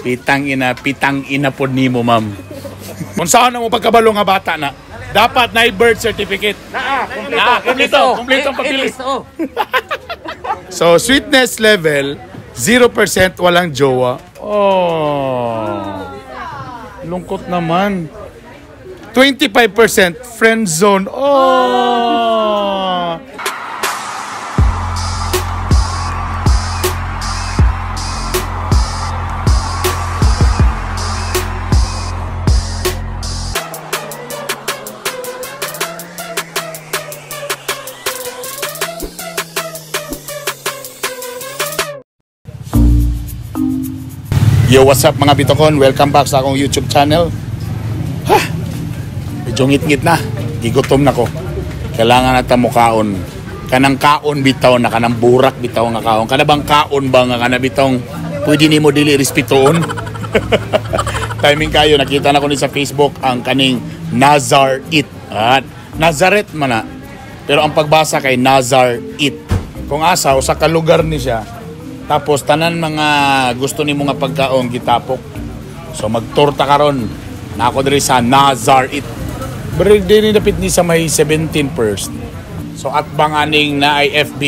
Pitang ina pod nimo, ma'am. Kung saan na mo pagkabalo nga bata na, dapat na birth certificate. Naa, Ah, kompleto, kompleto ang pagpili. Oh. So, sweetness level, 0% walang jowa. Oh. Lungkot naman. 25% friend zone. Oh. Yo, what's up mga bitokon? Welcome back sa akong YouTube channel. Ha! Medyo ngit-ngit na. Gigutom na ko. Kailangan na ta mo kaon. Kanang kaon bitaw na kanang burak bitaw nga kaon. Kana bang kaon ba nga kana bitaw pwede nimo dili respetuon? Timing kayo, nakita na ko ni sa Facebook ang kaning Nazar It. At Nazareth man na. Pero ang pagbasa kay Nazar It. Kung asa usa ka lugar ni siya. Tapos tanan mga gusto nimo nga pagkaon gitapok. So magtorta karon. Na ako diri sa Nazar It. Pero diri dapit ni sa may 17 first. So at bang aning na IFB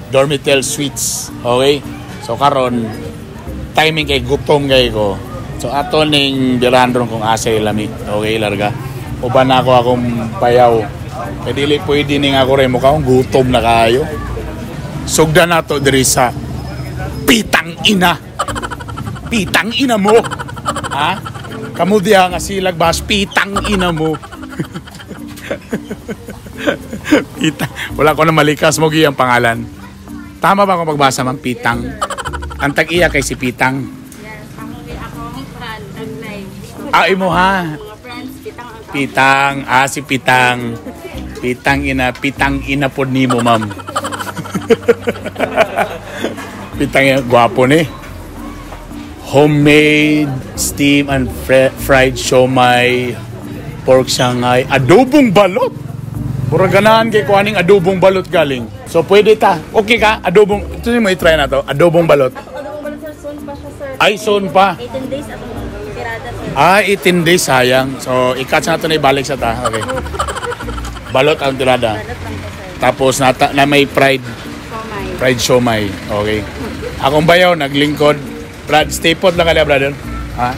Dormitel Suites. Okay? So karon timing kay gutom kay ko. So ato ning birahan ron kung asa lami. Okay larga. Uban na ako akong payaw. Kay dili pwede ning ako rin mukha akong gutom na kayo. Sugdan nato diri sa pitang ina. Pitang ina mo. Ha? Kamu diha nga silag bas pitang ina mo. Pitang. Wala ko na malikas mo ang pangalan. Tama ba akong pagbasa mang pitang? Ang tag-iya kay si Pitang. Yes, akong friend, ang live. Ah, imo ha. Mga friends, pitang ang tawag. Pitang, ah si Pitang. Pitang ina pod nimo, ma'am. Pitang ina, gwapo ni. Homemade steam and fried siomai, pork shanghai, adobong balot. Mura ganahan kay kuaning adobong balot galing. So pwede ta. Okay ka? Adobong, ito mo i-try na to. Adobong balot. Adobong balot, sir, soon pa siya, sir. Ay, soon pa. 18 days atong tirada, sir. Ah, 18 days, sayang. So, i-catch na to na ibalik sa ta. Okay. Balot ang tirada. Balot lang to, sir. Tapos nata, na may fried, Siomai. fried siomai. Okay. Akong bayaw, naglingkod. Brad, stay put lang kaya, brother. Ha?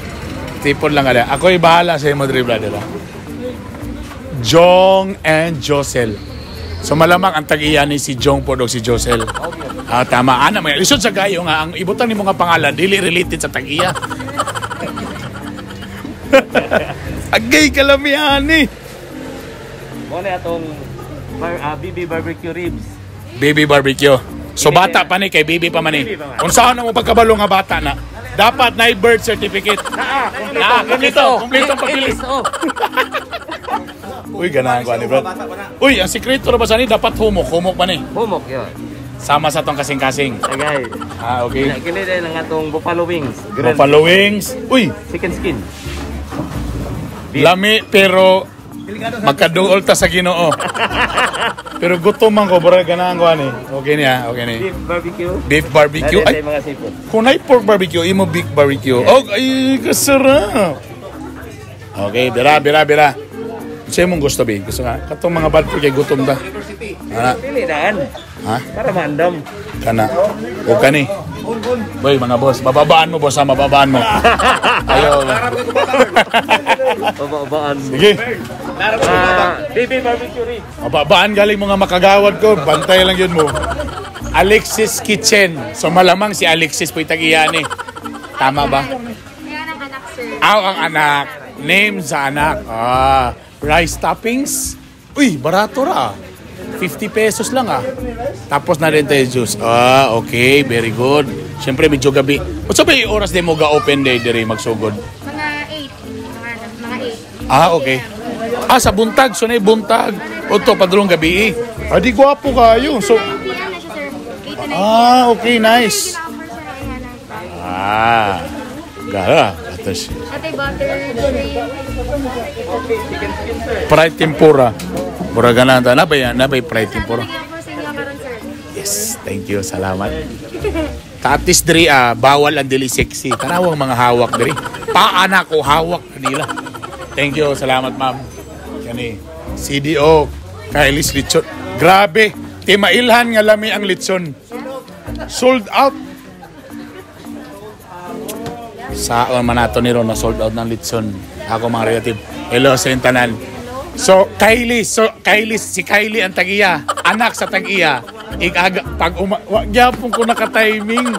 Stay put lang kaya. Ako'y bahala sa imo diri, brother. Ha? Jong and Josel. So malamang ang tag-iya ni si Jong pod og si Josel. Ah, tama. Ana, may lisod sa kayo nga ang ibutang nimo nga pangalan dili related sa tag-iya. Agay kalamihan ni. Mo na atong BB barbecue ribs. Baby barbecue. So bata pa ni kay baby pa man ni. Baby pa man. Kung saan mo pagkabalo nga bata na, dapat na birth certificate. Naa, Ah, kompleto, kompleto ang pagpili. Oh. Uy, ganahan ko ani bro. Uy, ang sikreto ra ba sa ni dapat humok, humok pa ni. Humok yun. Sama sa tong kasing-kasing. Agay. Ah, okay. Kini din ang atong buffalo wings. Grilled Buffalo wings. Uy, chicken skin. lami pero magkaduol ta sa Ginoo. Pero gutom man ko, bro, ganahan ko ani. Okay niya, okay ni. Beef barbecue. Beef barbecue. Ay, Ay, mga seafood. kunay pork barbecue, imo beef barbecue. Oh, ay, kasarap. Okay, bira, bira, bira. Sa'yo mong gusto, babe? Gusto nga? Katong mga bad food kay gutom ta. Ana, Pili daan. ha? Para maandam. Kana. O kani. Boy, mga boss, bababaan mo, boss, ha? Mababaan mo. Ayaw. Baba-babaan. Sige. BB barbecue ribs. Mababaan galing mga makagawad ko. Bantay lang yun mo. Alexis Kitchen. So malamang si Alexis po itag-iya ni. Tama ba? Kaya ng anak, sir. Aw, ang anak. Name sa anak. Ah, rice toppings. Uy, barato ra. 50 pesos lang ah. Tapos na rin tayo juice. Ah, okay. Very good. Siyempre, medyo gabi. Unsa ba yung oras di mo ga-open day diri magsugod? Mga 8. Mga 8. Ah, okay. Ah, sa buntag. So, na buntag. Oto, padulong gabi eh. Ah, di gwapo kayo. So, 9 p.m. na siya, sir. 8 to 9 p.m. ah, okay, nice. Gina-offer, sir, ang anak. Ah, gara. Atas. Ate, butter, shrimp. Fried tempura. Mura gananta. Nabay, nabay fried tempura. Nag-offer sa inyo karon, sir. Yes, thank you. Salamat. Ta at least diri bawal ang dili sexy. Tanawang mga hawak diri. Paa na ko hawak kanila. Thank you, salamat, ma'am. Kani CDO Kylie's Litson. Grabe, timailhan nga lami ang litson. Sold out. Saon man nato ni ron na sold out ng litson. Ako mga relative. Hello sa inyong tanan. So, Kylie, so Kylie, si Kylie ang tagiya, anak sa tagiya. Igaga pag uma, wa gyapon ko naka-timing.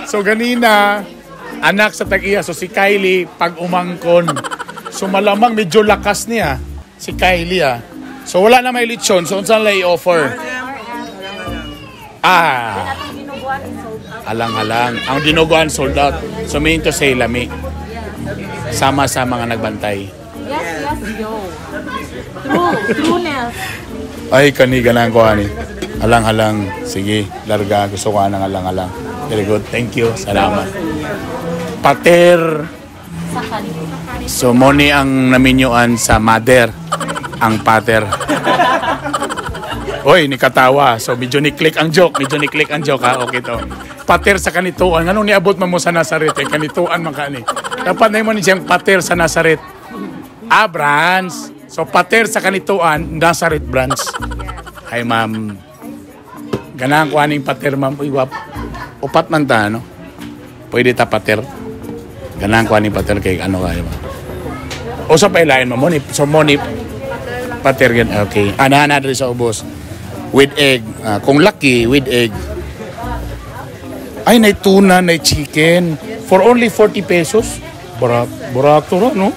So ganina, anak sa tagiya. So si Kylie pag umangkon. So malamang medyo lakas niya si Kylie ah. So wala na may lechon. So unsa lang i-offer? Ah. Alang-alang. Ang dinuguan sold out. So mean to say lami. Sama sa mga nagbantay. Yes, yo. True, trueness. Ay, kani ganahan ko ani. Alang-alang. Sige, larga. Gusto ko anang alang-alang. Very good. Thank you. Salamat. Pater. Sa kanila. So, mo ni ang naminyuan sa mother. Ang pater. Oy, nikatawa. So, medyo ni-click ang joke. Medyo ni-click ang joke, ha. Okay to. Pater sa kanituan. Anong niabot man mo sa Nazareth? Eh? Kanituan man ka ni. Dapat na mo ni siyang pater sa Nazareth. Ah, branch. So, pater sa kanituan, Nazareth branch. Hi, ma'am. Ganahan ko aning pater, ma'am. Uy, wap. Upat man ta, no? Pwede ta pater. Ganahan ko aning pater kay ano kayo ba? O sa pailain mo, mo ni, so mo ni pater gan. Okay. Ana na diri sa ubos. With egg. Ah, kung lucky, with egg. Ay, nay tuna, nay chicken. For only 40 pesos. Barato ra, no?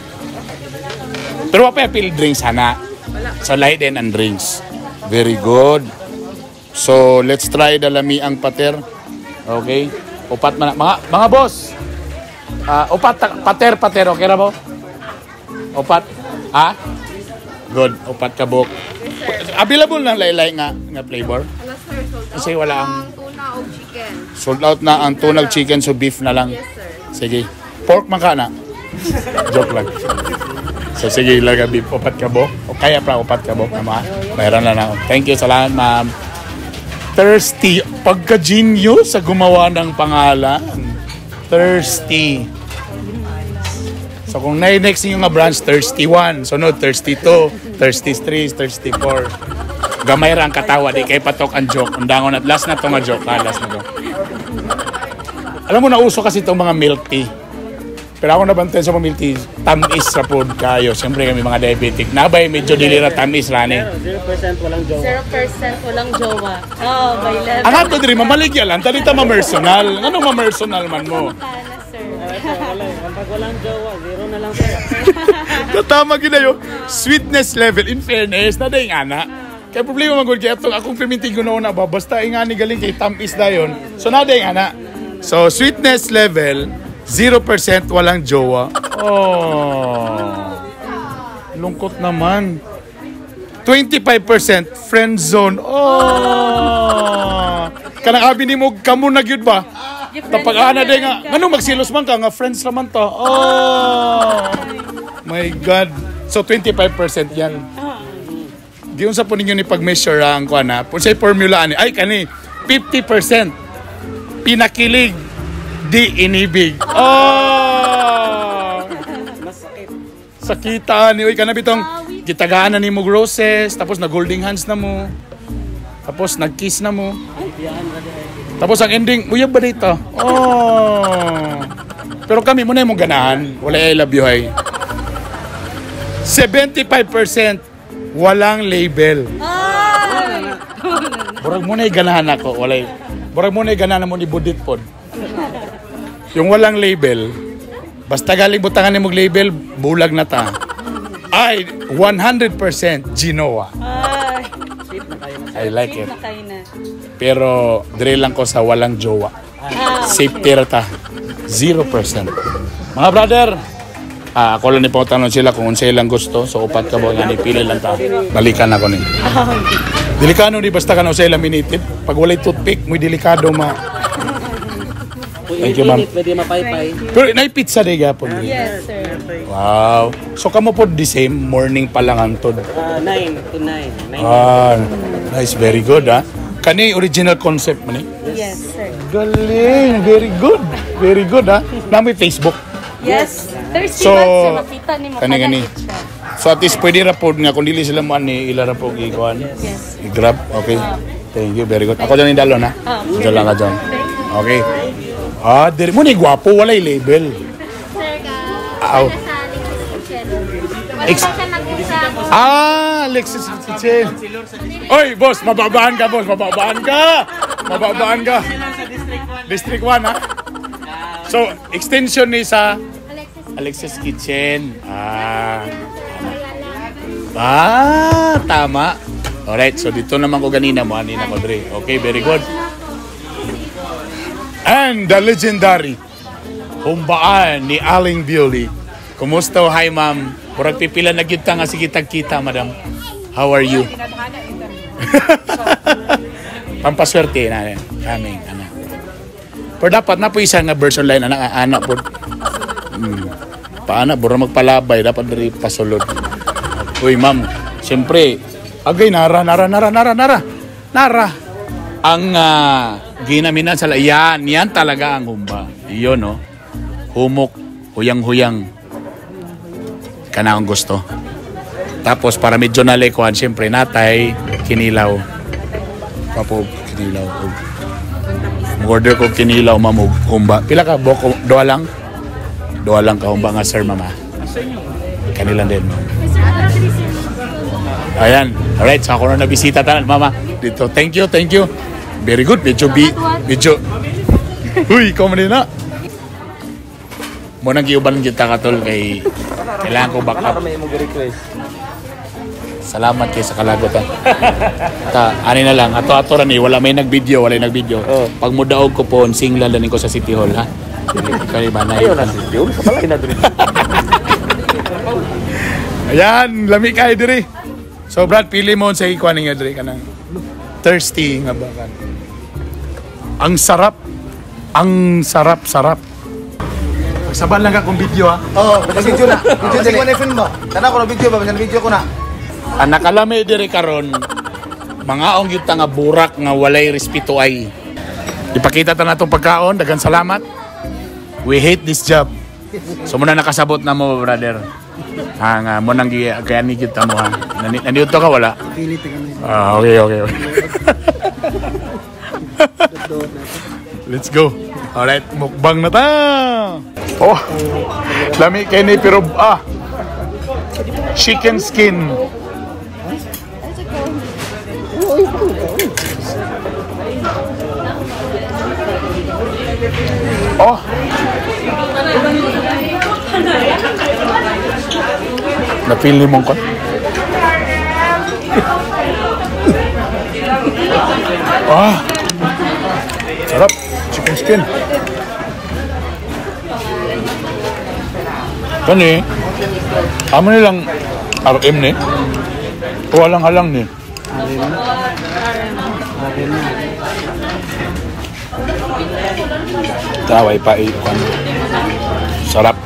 Pero wa pa apil drinks ana. So light din ang drinks. Very good. So let's try the lami ang pater. Okay. Upat man mga boss. Ah, upat pater pater okay ra mo? Upat. Ha? Good. Upat ka buok. Available na laylay nga nga flavor. Wala, sir, sold out. Kasi wala ang Ang tuna o chicken. Sold out na ang tuna chicken, so beef na lang. Yes, sir. Sige. Pork man ka na. Joke lang. So sige, laga beef upat ka buok. O kaya pa upat ka buok na ma. Mayroon na na. Thank you, salamat, ma'am. Thirsty. Pagka-genius sa gumawa ng pangalan. Thirsty. So kung na next niyo nga branch, Thirsty 1. Sunod, Thirsty 2, Thirsty 3, Thirsty 4. Gamay ra ang katawa, di kay patok ang joke. Undangon at last na to nga joke. Ha, last na to. Alam mo, nauso kasi itong mga milk tea. Pero ako nabantayan sa mga milk tea, tamis ra pod kayo. Siyempre kami mga diabetic. Nabay, medyo dili ra tamis rani. 0% walang jowa. 0% walang jowa. Oh, by level. Ang ato diri mamaligya lang, talita ma-personal. Ano ma-personal man mo? Kana, sir. Pag walang jowa, zero na lang, sir. Tatama gid ayo. Sweetness level, in fairness, na day ana. Kaya problema man gud kay atong akong perminting ko na ba basta ingani galing kay tamis dayon. So na day ana. So sweetness level 0% walang jowa. Oh. Lungkot naman. 25% friend zone. Oh. Kanang abi nimo kamo na gyud ba? Tapag ana day nga, ngano magsilos man ka nga friends ra man to. Oh. My God. So 25% yan. Giunsa po ninyo ni pag-measure ang kuan ha. Unsay formula ani? Ay kani 50% pinakilig di inibig. Oh! Masakit. Sakita ni oy kana bitong gitagaan na nimo roses tapos nag holding hands na mo. Tapos nag-kiss na mo. Tapos ang ending, uyab ba dito? Oh. Pero kami mo na yung ganahan. Wala I love you ay. 75% walang label. Ay! Murag mo na ganahan ako. Walay. Murag mo na ganahan mo ni Budit pod. Yung walang label, basta galing butangan ni mong label, bulag na ta. Ay, 100% Ginoa. Ay! Sweet na kayo na. I like it. Na kayo na. Pero dire lang ko sa walang jowa. Ah, Safety ra ta. 0%. Mga brother, ako lang ni tanong sila kung unsay lang gusto. So upat ka ba nga ni pili lang ta. Balikan ako ni. Delikado ni basta ka na unsay laminated. Pag walay toothpick, muy delikado ma. Kung Thank you, ma'am. init, pwede mapaypay. Pero nay pizza day gapon. Yes, sir. Wow. So kamo pod the same morning pa lang antod. 9 to 9. 9. Ah, nice, very good ah. Kani original concept man ni. Yes, sir. Galing. Very good. Very good, ha? Nami Facebook. Yes. Thirsty So, so, sir, makita ni mo. kani, kani. Kadagit siya. So at least pwede ra pod nga kung dili sila mo ani ila ra pod gikuan. Yes. I-grab. Okay. Thank you. Very good. Ako dyan yung dalon ha. Ah. Diyan lang ka dyan. Okay. Ah, diri mo ni gwapo walay label. Sir, ka. Aw. Sa Alexis Kitchen. Wala pa siya nag-usap. Ah, Alexis Kitchen. Oy, boss, mababaan ka, boss. Mababaan ka. Mababaan ka. District 1, ha? So, extension ni sa Alexis Alexis Kitchen. Ah. Ayala. Ah, tama. Alright, so dito naman ko ganina mo, anina ko dre. Okay, very good. And the legendary humbaan ni Aling Beauty. Kumusta? Hi, ma'am. Murag pipila na gyud ta nga sige tagkita, madam. How are you? Pampaswerte na kaming ana. Pero dapat na po isa nga version line anak anak po. Paana bura magpalabay dapat diri pasulod. Uy, ma'am, siyempre, agay nara nara nara nara nara. Nara. Ang ginaminan sa yan, yan talaga ang humba. Iyon no. Humok, huyang-huyang. Kana ang gusto. Tapos para medyo nalikuan, siyempre natay kinilaw. Papo kinilaw. Order ko kinilaw ma'am og humba. Pila ka boko? Duha lang? Duha lang ka humba nga sir mama. Kanilang din ma'am. Ayan. Alright, so ako na nabisita tanan, mama. Dito. Thank you, thank you. Very good. Medyo bi, medyo. Uy, ikaw man din na. Mo nang giuban kita katol kay kailangan ko back up. Ano may imong request? Salamat kay sa kalagot ha. Ta, ani na lang ato-ato ra ni wala may nagvideo, wala may nagvideo. Oh. Pag mudaog ko po, singla lang ko sa City Hall ha. Dili kay banay. Ayaw na si Diol sa balay na diri. Ayan, lami kay diri. So Brad, pili mo sa ikuan nga diri kanang thirsty nga bakan. Ang sarap. Ang sarap-sarap. Pagsaban lang ka kung video ha. Oo, video na. Video dili. Ko na film mo. Tanaw ko na video ba, bisan video ko na. Ang nakalami diri karon, mga ong gyud ta nga burak nga walay respeto ay. Ipakita ta natong pagkaon, daghan salamat. We hate this job. So muna nakasabot na mo, brother. Ha nga mo nang gi kaya ni gyud ta mo ha. Naniudto ka wala? Pilit ka na. Ah, okay. Let's go. Alright, mukbang na ta. Oh, lami kay ni pero ah. Chicken skin. Oh. Na-feel ni mong kon? Ah. Sarap. Chicken skin. Kani, amo nilang RM ni. Walang halang ni. Taway pa eh. Sarap.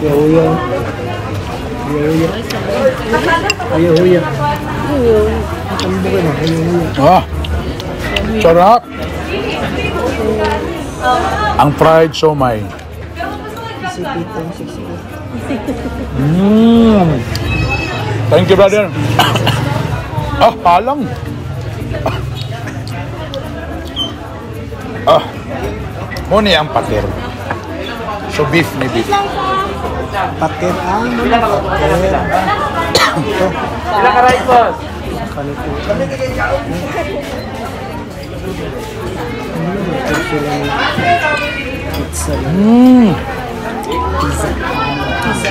Yahuya. Yahuya. Yahuya. Ah. Sarap. Ang fried siomai. Thank you, brother. Ah, halang. Ah. Mo ni ang pater. So beef ni beef. Pater ang Pila ka pila? Pila ka rice boss?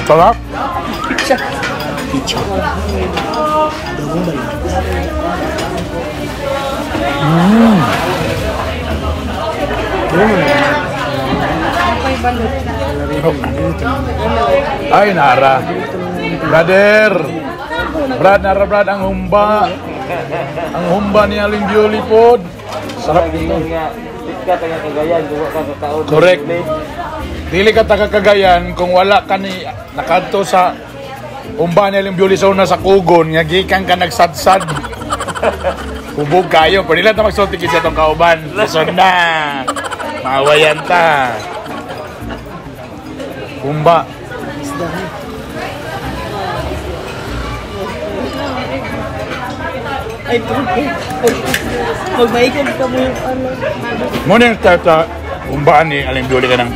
Sarap. Pizza. Pizza. Ay, nara. Brother. Brad, nara Brad, ang humba. Ang humba ni Aling Beauty pod. Sarap dito. Nga, ka taga Cagayan, duwa ka sa taon. Correct. Dili ka taga Cagayan kung wala ka ni nakadto sa Humba na yung Beauty Zone na sa kugon nga gikan ka nagsadsad. Hubog kayo. Pwede lang ta magsulti sa itong kauban. Lison na. Maawayan ta. Humba. Ay, magmaikog ka mo yung ano. Morning tata, humbaan ni Aling Beauty ka ng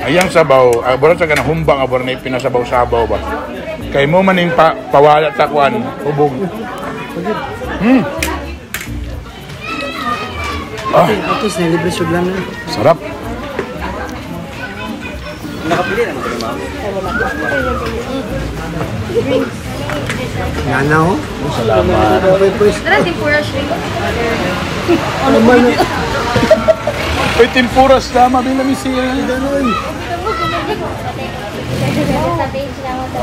ayang sabaw, abora sa ka ng humbang abora na pinasabaw-sabaw ba. Kay mo maning pawala takuan, hubog. Ah, Ito, sinilibre siya lang. Sarap. Nakapili na mo ma'am. Nana, oh. Salamat. Tara, tempura shrimp. Uy, tempura sa mabila mi siya.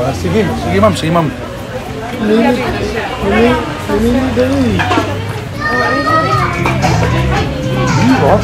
Ah, sige, sige ma'am, sige ma'am. Oh.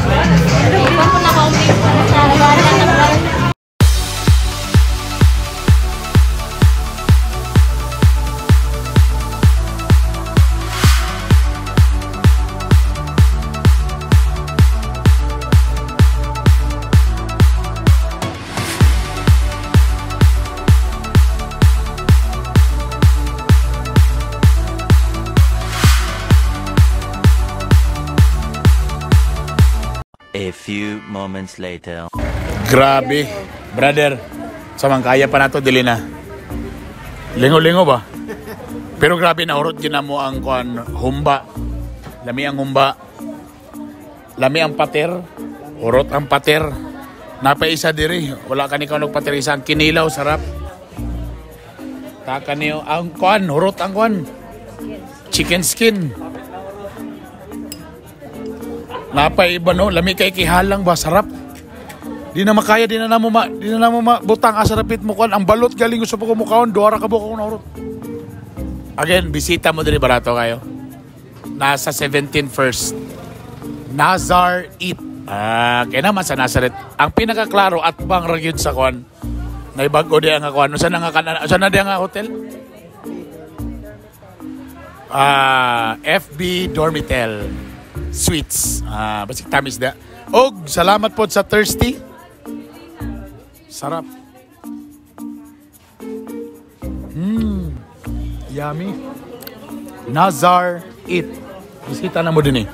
A few moments later. Grabe, brother. Samang kaya pa nato dili na. Lingo-lingo ba? Pero grabe na urot gina mo ang kuan humba. Lami ang humba. Lami ang pater. Urot ang pater. Napaisa diri. Wala ka ni kanog pater isa ang kinilaw sarap. Taka niyo ang kuan urot ang kuan. Chicken skin. Napaiba no, lami kay kihalang ba sarap. Di na makaya, di na namo ma, di na namo mabutang asa rapit mo kuan. Ang balot galing gusto ko mukaon, duha ra ka buok akong naurot. Again, bisita mo diri barato kayo. Nasa 17 First. Nazar Eat. Ah, kaya naman sa Nazareth. Ang pinakaklaro at bang ra gyud sa kuan. Naibag-o di ang kuan. Usa na nga kanan, usa na di ang hotel? Ah, FB Dormitel Suites. Ah, basig tamis da. Og salamat po sa Thirsty. Sarap. Yummy. Nazar Eat. Bisita na mo din eh.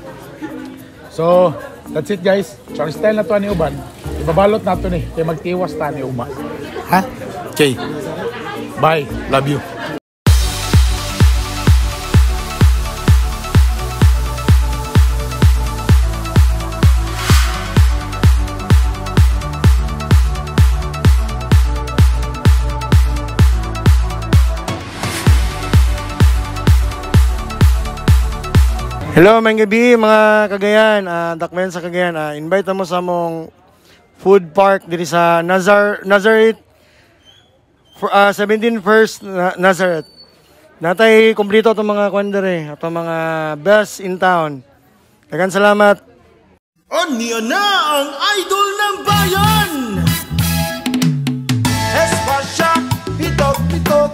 So, that's it guys. So, ang style na to ni Uban, ibabalot na to ni. Kaya magtiwas ta ni Uma. Ha? Okay. Bye. Love you. Hello, maayong gabi mga Cagayan, dakbayan sa Cagayan. Invite mo sa among food park diri sa Nazareth for, 17 First Nazareth. Natay kompleto atong mga kwan diri, atong mga best in town. Daghang salamat. Aniya na ang idol ng bayan! Espasya, pitok-pitok.